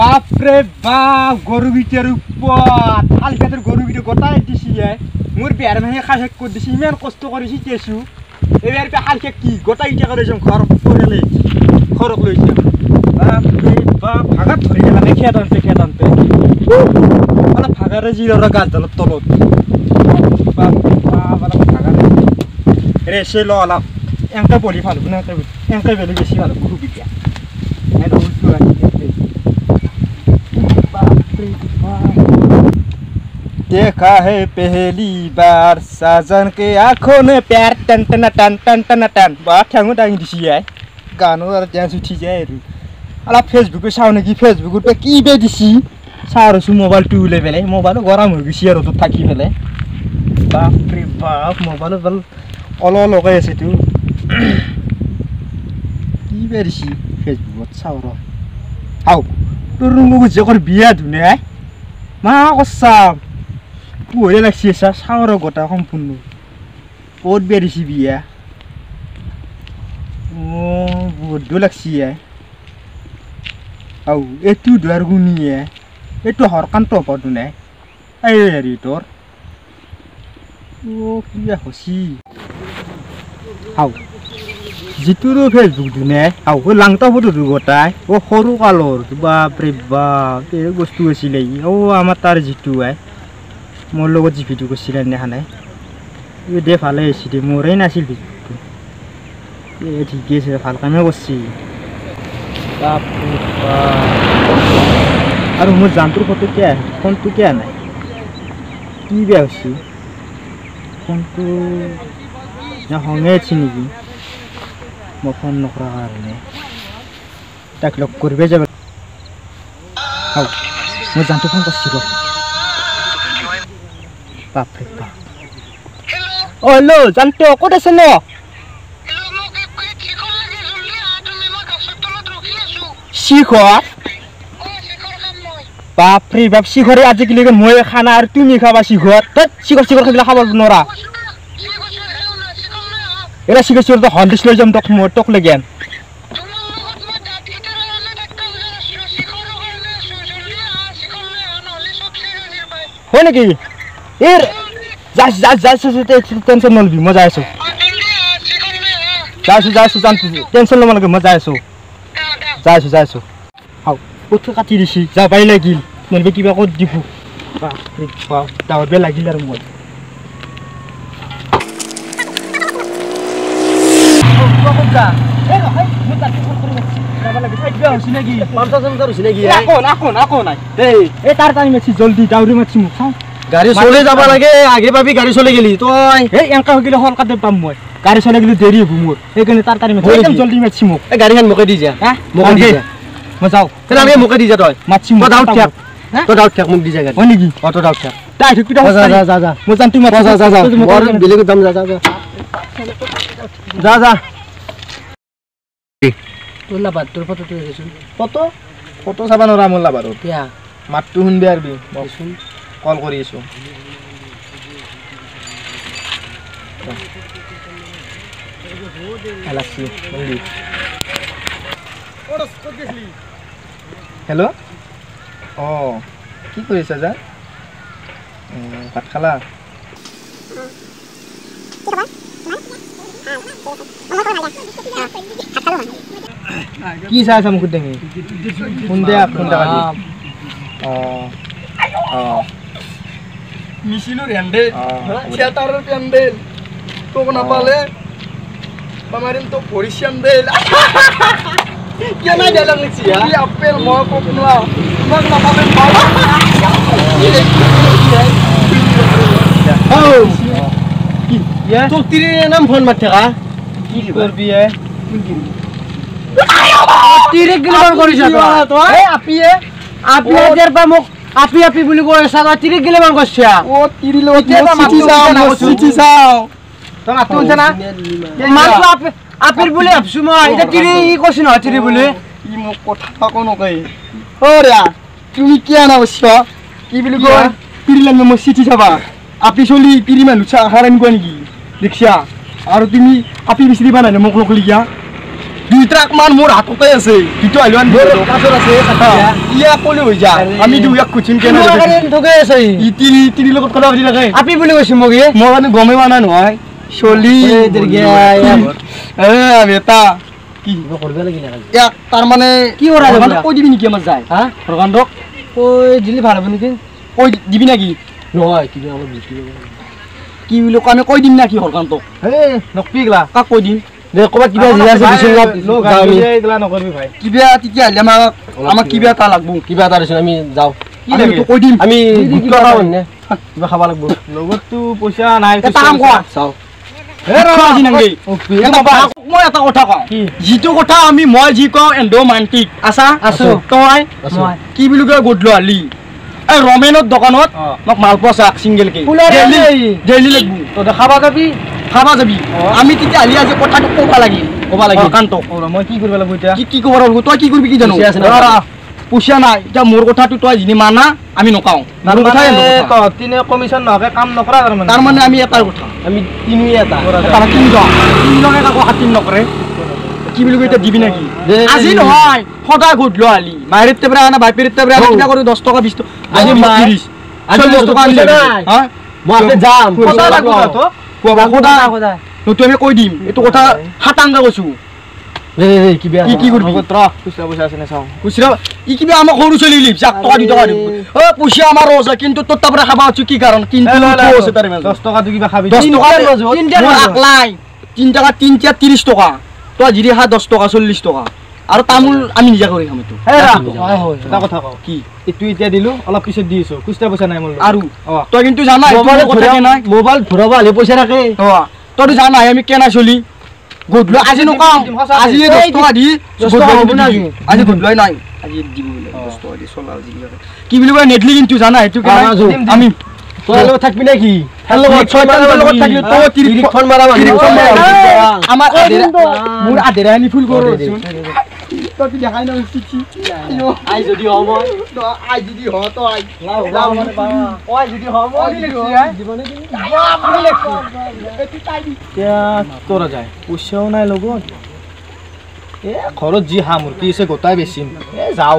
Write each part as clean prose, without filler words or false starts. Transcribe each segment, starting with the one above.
বাপৰে বাপ গৰুকেইটাৰ ওপৰত শালখেতৰ গৰুকেইটা গোটাই দিছি মোৰ বিয়াৰ মানুহে খাই শেষ কৰি দিছে ইমান কষ্ট কৰি শিকিছোঁ এইবাৰ শাল শেষ কি গোটাইকেইটা কৰিছোঁ ঘৰ পৰিয়ালে ঘৰক লৈছে বাপৰে বাপ ভাগাত ধৰি পেলালে খেদান্তে খেদান্তে অলপ ভাগাৰে যি ধৰা গাছডালৰ তলত বাপ বাপ অলপ ভাগাৰে ৰেচে ল অলপ এনেকৈ বলি ভাল হ'ব এনেকৈ বেলি বেছি ভাল হ'ব সুবিধা। देखा है पहली बार साजन के आंखों ने प्यार टन टन टन टन टन टन बा ठेंगो दाঙি দিছি গানো আৰু ডেন্স উঠি যায় আৰু অলপ ফেচবুকে চাওঁ নেকি ফেচবুকত কি বে দিছি চাওঁ আছো মোবাইলটো ওলাই পেলাই মোবাইলো গৰম হৈ গৈছে আৰু তত থাকি পেলাই বাপৰে বাপ মোবাইলো ভাল অলপ লগাই আছে তো কি বে দিছি ফেচবুকত চাওঁ ৰ আও তোৰ মোক যে কৰ বিয়া ধুনে মা কচাম পোহৰে লাগছি চা চাওঁ ৰ গোটা সম্পূৰ্ণ ক'ত বিয়া দিছি বিয়া অঁ বহুত দূৰ লাগছি আৰু এইটো দুৱাৰ গুণিয়ে এইটো হৰকান্ত হব নাই এই হেৰি তোৰ অ' কিবা হচি আও যিটোৰো ফেচবুক ধুনে আও লাংটা ফটো গোটাই অ' সৰু কালৰ বাপৰে বাপ এই বস্তু আছিলে অ' আমাৰ তাৰ যিটো আই মোৰ লগত যি ভিডিঅ' কৰিছিলে সেইদিনাখনে এই দে ভালে হৈছে দে মোৰেই নাছিল ফেচবুকটো এই ঠিকে আছে ভাল কামে কৰিছে বাপৰে বাপ আৰু মোৰ জানটোৰ ফটো কিয় ফোনটো কিয় নাই কি বেয়া হৈছে ফোনটো খঙে আছে নেকি মই ফোন নকৰাৰ কাৰণে তাক লগ কৰিব যাব মই জানটো ফোন কৰিছিলোঁ বাপৰে বাপ অ হেল্ল' জানটো ক'ত আছে ন শিখৰ বাপৰে বাপ শিখৰে আজিকালি মই খানা আৰু তুমি খাবা শিখৰ তই শিখৰ শিখৰ খাই খাব নোৱাৰা এৰা শিখৰ শিখৰ হণ্ডিছ লৈ যাম তোক মই তোক লৈ জ্ঞান হয় নেকি এই যাই যাই টেনশ্যন নলবি মই যাই আছো যাই আছো যাই আছো যাম টেনশ্যন ল'ব নালাগে মই যাই আছো যাই আছো যাই আছো হাও ক'ত কাটি দিছি যাবাই লাগিল নহ'লে কিবা ক'ত দিব বাপৰে বাপ দাউৰবে লাগিল আৰু মই জলদি দাউৰি মাতছি মোক চাওঁ গাড়ী চলে যাব লাগে আগে পাবি গাড়ী চলে গেলি তই এই এনেকা হৈ গ'লে সোনকালে পাম মই গাড়ী চলে গ'লে দেৰি হ'ব মোৰ সেইকাৰণে তাৰ তাৰি মাতছি জলদি মাতছি মোক এই গাড়ীখন মোকে দি যা মোকে দি যা মই যাওঁ তেনেকে মোকে দি যা তই মাতছি তই দাউত থাক তই দাউত থাক মোক দি যা গাড়ী হয় নেকি অ তই দাউত থাক তাই থাকি যা যা যা যা মই জানতো মাতছি যা যা যা মোৰ বেলেগত যাম যা যা যা যা তোৰ লাভাৰ তোৰ ফটোটো দেচোন ফটো ফটো চাবা নোৱাৰা মোৰ লাভাৰত কিয়া মাতটো শুনবি আৰবি দেচোন কল কৰি আছো হেল্ল' অঁ কি কৰিছা যা ভাত খালা কি চাই আছা মুখত দাঙি ফোন দে ফোন দেখা অঁ অঁ মিছিলৰ হেণ্ডেল থিয়েটাৰৰ পেণ্ডেল তোক নাপালে মাৰিম তোক ভৰি চেণ্ডেল কেনে ডায়লগ লিখছি কি আপেল মই কোক নোৱা তোমাক নাপালে তোক তিৰি নাম ফোন মাৰি থাকা কি কৰবি এ তিৰি গিলবাৰ কৰিছ তই এই আপিয়ে আপি আজিৰ পৰা মোক আপি আপি বুলি কৈ আছা তই তিৰি গিলবাৰ কৰিছা অ তিৰি লগত চিঠি চাওঁ চিঠি চাওঁ তই মাতটো শুনছা না মাতটো আপি আপিৰ বুলি ভাবছো মই এতিয়া তিৰি ই কৈছো নহয় তিৰি বুলি ই মোক কথা কো নকয় অ ৰা তুমি কি আনা বস্য কি বুলি কয় তিৰি লাগবে মই চিঠি চাবা আপি চলি তিৰি মানুহ চা হাৰাম কোৱা নেকি দেখিছা আৰু তুমি আপি বিচাৰি বানাই মোক নকলি কিয়া দুই ট্ৰাক মান মোৰ হাততে আছে দুটো আইলান কাছত আছে ইয়া কলে হৈ যা আমি দুই এক কুচিন কেনে ঠকে আছে ই তিনি তিনি লগত কথা পাতি থাকে আপি বুলি কৈছো মোক মই মানে গমে পোৱা নাই নহয় চলি এ বেটা কি কৰিব লাগিল ইয়াক তাৰ মানে কি কৰা যাব কৈ দিবি নেকি আমাৰ যায় হা হৰকান্তক কৈ দিলি ভাল হ'ব নেকি কৈ দিবি নেকি নহয় কিবা অলপ বিক্ৰী কি বুলি কয় আমি কৈ দিম নেকি হৰকান্তক হে নকবি গলা কাক কৈ দিম দে ক'বাত কিবা জিয়া আছে বিচৰি গলা নকৰবি ভাই কিবা তেতিয়া হ'লে আমাক কিবা এটা লাগব কিবা এটা দেচোন আমি যাওঁ কি লাগে কৈ দিম আমি গুটকা খাওঁ নে কিবা খাব লাগব লগততো পইচা নাই এটা কাম কৰা চাওঁ মই এটা কথা কওঁ যিটো কথা আমি মই যি কওঁ এণ্ডোমান্টিক আছা আছো তই কি বুলি কয় গধূলি এই ৰমেনৰ দোকানত মোক মালপোৱা চাহ চিংগেলকে ডেইলি লাগব তই খাবা যাবি খাবা যাবি আমি তেতিয়াহ'লে আজি কথাটো ক'ব লাগিল ক'ব লাগিল কান্তক মই কি কৰিব লাগিব এতিয়া কি কি ক'ব লাগিব তই কি কৰিবি কি জানো পইচা নাই এতিয়া মোৰ কথাটো তই যিনি মানা আমি নকাওঁ কমিশ্যন নোহোৱাকে কাম নকৰা তাৰমানে আমি এটাৰ কথা আমি তিনিও এটা তিনিজন তিনিজনে কাকো খাতিৰ নকৰে কি বুলি কয় এতিয়া দিবি নেকি আজি নহয় সদায় গধূলি আলি মায়েৰ পৰা আনা বাপেৰ পৰা আনা কিবা কৰি 10 টকা 20 টকা আজি 30 40 টকা আনি হা মই আপে যাম সদায় লাগব তো সদায় সদায় নতুন আমি কৈ দিম এইটো কথা সাতাংকা কৈছো দে দে কিবা কি কি কৰবি ৰ খুচৰা পইচা আছে নে চাওঁ খুচৰা ই কিবা আমাৰ সৰু চলি লিপ যাক টকা 2 টকা দিম অ পইচা আমাৰ আছে কিন্তু তোৰ তাৰ পৰা খাবা আছো কি কাৰণ কিন্তু আছে তাৰ মাজত 10 টকাটো কিবা খাবি 10 টকা মোৰ আকলাই 3 টকা 3 30 টকা তই জিৰি খা 10 টকা 40 টকা আৰু তামোল আমি নিজা কৰি খাম এইটো এটা কথা কওঁ কি এইটো এতিয়া দিলো অলপ পিছত দি আছো খুচৰা পইচা নাই মোৰ আৰু তই কিন্তু জানা কথা নাই মোবাইল ঘূৰাব হ'লে পইচা থাকে অ তইতো জানাই আমি কেনা চলি গধূলি আজি নকাওঁ আজি 10 টকা দি আজি গধূলি নাই আজি দিব বোলে 10 টকা দি চলাল যি কি বুলি কয় নেটলি কিন্তু জানা সেইটো আমি তই লগত থাকবি নেকি লগত থাকিলে তই 30খন মাৰা আমাৰ মোৰ আধেৰানি ফুল কৰোঁ তই দেখাই নাই চিঠি I যদি হ মই I যদি হ তই I যদি হ মই এতিয়া কৰা যায় পইচাও নাই লগত এ ঘৰত যি হাঁহ মুৰ্গী আছে গোটাই বেচিম এ যাওঁ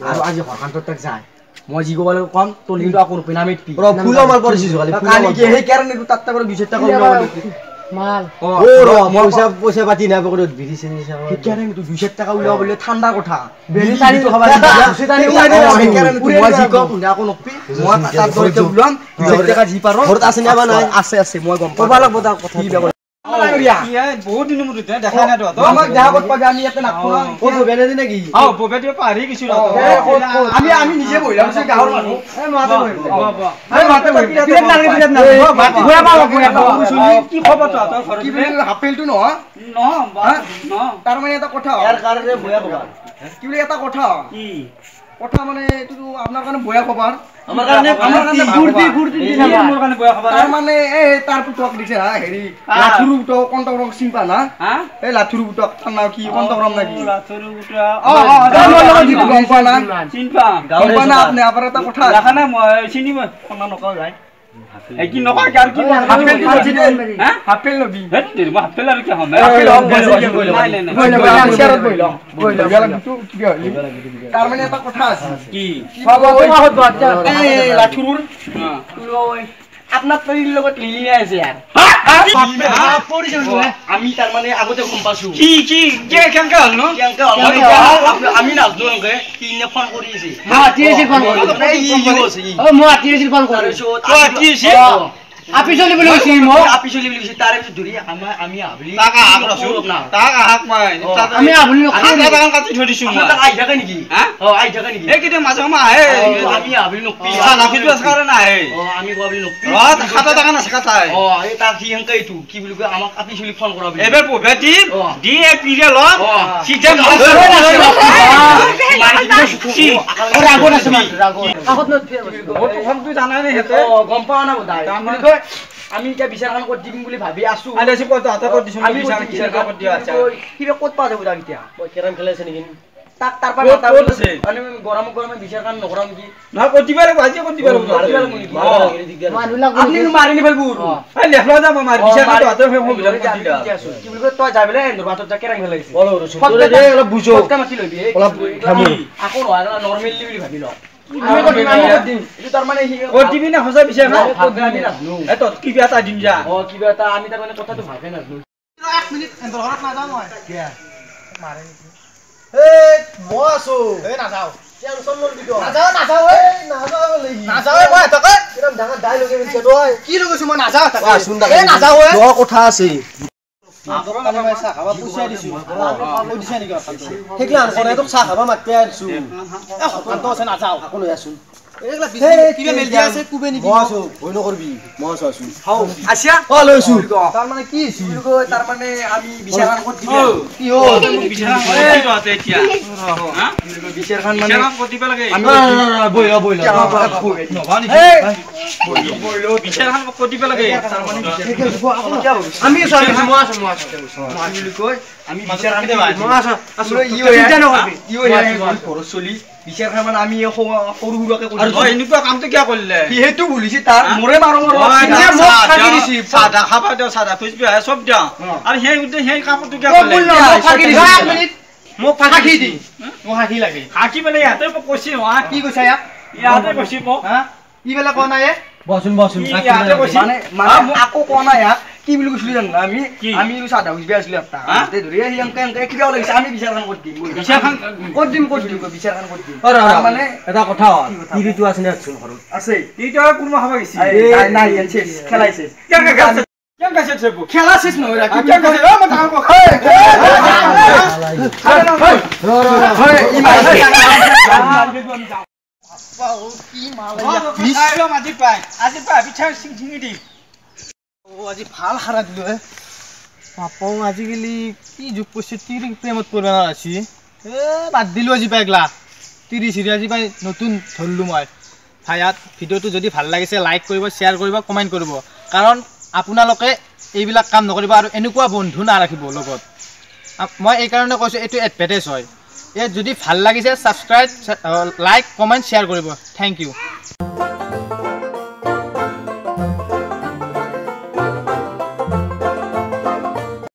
আৰু আজি হৰকান্তত তাক যায় মই যি ক'ব লাগিব কম তোৰ কিন্তু আকৌ পিনামিট পইচা পাতি নাই পকেটত 200 টকা ওলাব বোলে ঠাণ্ডা কথা আছে আছে মই গম পাব লাগিব তাৰ কথা তাৰমানে এটা কথা কি বুলি এটা কথা কথা মানে এইটো আপোনাৰ কাৰণে বয়া খবৰ আমাৰ কাৰণে তাৰমানে এই তাৰ পুতক দিছে হা হেৰি লাথুৰু পুতক কণ্টক্ৰম চিনি পা না এই লাথুৰু পুতক তাৰ নাম কি কণ্টক্ৰম নাকি গম পোৱা না গম পোৱা না আপুনি আপোনাৰ এটা কথা দেখা নাই মই চিনি নকওঁ যায় এই কি নকয় আৰু কি হাফেল হা হাফেল নবি হেট মই হাফেল আৰু কি হম হাফেল হম নাই নাই নাই চেয়াৰত বহি লওঁ তাৰ মানে এটা কথা আছে কি এই লাঠুৰ আপনার তৈরির লগত লিলিয়া আছে আর আমি তার মানে আগতে গম পাইছো কি কি কে কেনকা হল ন কেনকা হল আমি নাজনো এনকে কি নে ফোন কৰি আছে মাতি আছে ফোন কৰি ও মাতি আছে ফোন কৰি কি আছে আপি চলি বুলি কৈছি মোক আপি চলি বুলি কৈছি তাৰে পিছত ধৰি আমি আবলি তাক আহাক ৰছো তাক আহাক মই আমি আবলি তাক কাটি থৈ দিছো মই তাক আহি থাকে নেকি অ আহি থাকে নেকি এই কেতিয়া মাজে সময় আহে আমি আবলি নকপি লাফিটো আছে কাৰণে আহে অ আমি আবলি নকপি অ খাতা টাকা নাছে খাতাই অ এই তাক সি হেনকে এইটো কি বুলি কয় আমাক আপি চলি ফোন কৰাবি এবাৰ পভে দি দি এই পিৰে ল সিধা ৰাগত আছে মান ৰাগত আগত ফোনটো জানাই নে হেতে অ গম পাৱা না বোধহয় আমি এতিয়া বিচাৰখন ক'ত দিম বুলি ভাবি আছো আমি কিবা ক'ত পোৱা যাব তাক এতিয়া কেৰম খেলাইছে নেকি তাক তাৰ পৰা মানে গৰম গৰমে বিচাৰখন নকৰাম নেকি নহয় ক'ত দিব লাগিব আজি ক'ত দিব লাগিব আপুনি মাৰি নিফেলব কি বুলি কয় তই যাই পেলাই বাটত যা কেৰম খেলাইছে আকৌ নহয় নৰ্মেলি বুলি ভাবি ল কথা আছে চাহ খাবা পইচা দিছো সেইগিলা চাহ খাবা মাতি আনছো নাযাওঁ আমি সৰু সুৰাকে এনেকুৱা কামটো কিয় কৰিলে সেইটো বুলিছে তাৰ মোৰে মাৰো চাদা খাবা দিওঁ চাদা খুচবি চব দিওঁ আৰু সেই সেই কামটো কিয় কৰিলে মোক ফাঁকি দি মোক ফাঁকি লাগে ফাঁকি মানে ইয়াতে মোক কৈছি নহয় কি কৈছা ইয়াক ইয়াতে কৈছি মোক ই বেলা কোৱা নাই বচোন বচোন ইয়াতে কৈছি মানে আকৌ কোৱা নাই ইয়াক কি বুলি কৈছিলো জানো আমি আমি চাদা খুচবি আছিলো এটা ধৰি সি এনকে এনকে কিবা লাগিছে আমি বিচাৰখন ক'ত দিম বিচাৰখন ক'ত দিম ক'ত দিম বিচাৰখন ক'ত দিম মানে এটা কথা হ'ল তিৰিটো আছে নে ঘৰত আছে তিৰিটো কোনোবা খাব গৈছে নাই খেলাইছে খেলা শেষ নহয় আজি ভাল খাৰা দিলো হে পাপাও আজিকালি কি যুগ পৰিছে তিৰি প্ৰেমত পৰিব নোৱাৰিছি এ বাদ দিলোঁ আজি পাই এগলা তিৰি চিৰি আজি পাই নতুন ধৰিলোঁ মই ভায়াত ভিডিঅ'টো যদি ভাল লাগিছে লাইক কৰিব শ্বেয়াৰ কৰিব কমেণ্ট কৰিব কাৰণ আপোনালোকে এইবিলাক কাম নকৰিব আৰু এনেকুৱা বন্ধু নাৰাখিব লগত মই এইকাৰণে কৈছোঁ এইটো এডভাৰটাইজ হয় ইয়াত যদি ভাল লাগিছে ছাবস্ক্ৰাইব লাইক কমেণ্ট শ্বেয়াৰ কৰিব thank U.